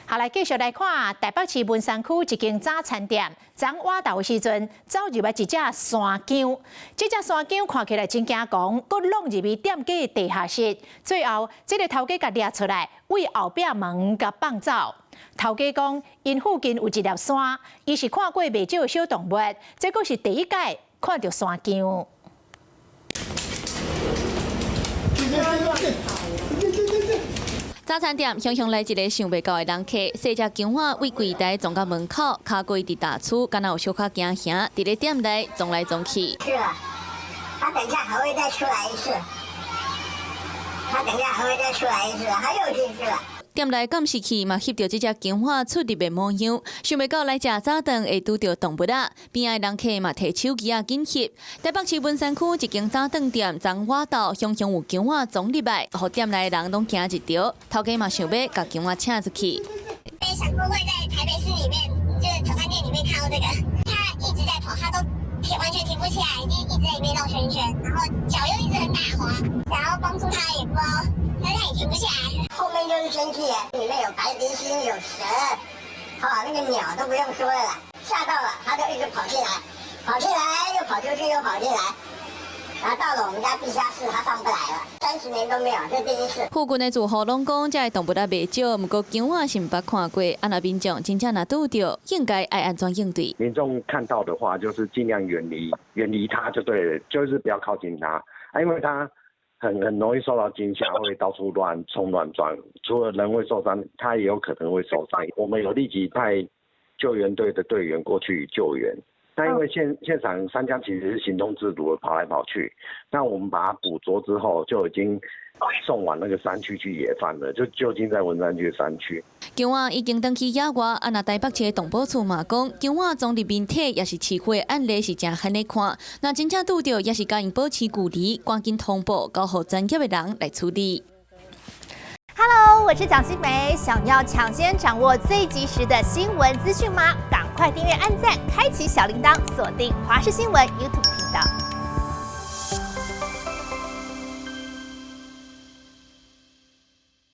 好，來繼續來看台北市文山區一間早餐店，昨晏晝的時陣走入來一隻山羌，這隻山羌看起來真驚狂，閣挵入去店家的地下室，最後這个頭家共掠出來，對後壁門共放走。頭家講，𪜶附近有一粒山，伊是看過袂少小動物，這閣是第一擺看著山羌。早餐店雄雄來一个想袂到的人客，細隻羌仔對櫃台撞到門口，跤過佇大厝，敢若有小可驚嚇，佇咧店內撞來撞去。是啊，他等下還會再出來一次。他等下還會再出來一次，他又進去了。店內監視器嘛翕著這隻羌仔出入的模樣，想袂到來食早頓會拄著動物仔，邊仔的人客嘛提手機仔緊翕。台北市文山區一間早頓店，昨晏晝雄雄有羌仔撞入來，予店內的人攏驚一著，頭家嘛想欲共羌仔請出去。沒想過會在台北市裡面，就是早餐店裡面看到這個，他一直在跑，他都停完全停不起來，已經一直在裡面繞圈圈，然後腳又一直很打滑，然後幫助他也不知道，但是他也停不下來。後面就是生氣，裡面有白鼻心，有蛇，好，那個鳥都不用說了啦，嚇到了，他就一直跑進來，跑進來又跑出去，又跑進來，然後到了我們家地下室，他上不來了，30年都沒有，這第一次。附近的住戶攏講，這个動物仔袂少，毋過羌仔是毋捌看過。啊，若民眾真正若拄著，應該愛按怎應對？民眾看到的話，就是盡量遠離，遠離它就對了，就是不要靠近它，啊，因為它很容易受到驚嚇，會到處亂衝亂撞，除了人會受傷，它也有可能會受傷。我們有立即派救援隊的隊員過去救援。但因為現場山羌其實是行動自如的跑來跑去，那我們把它捕捉之後，就已經送往那個山區去野放了，就就近在文山區山區。羌仔已經轉去野外，啊，若台北市的動保處嘛講，羌仔撞入面體抑是飼血的案例是誠罕咧看，若真正拄著，抑是共𪜶保持距離，趕緊通報，交予專業的人來處理。 Hello，我是蔣新梅，想要搶先掌握最及時的新聞資訊嗎？趕快訂閱、按讚、開啟小鈴鐺，鎖定華視新聞 YouTube 頻道。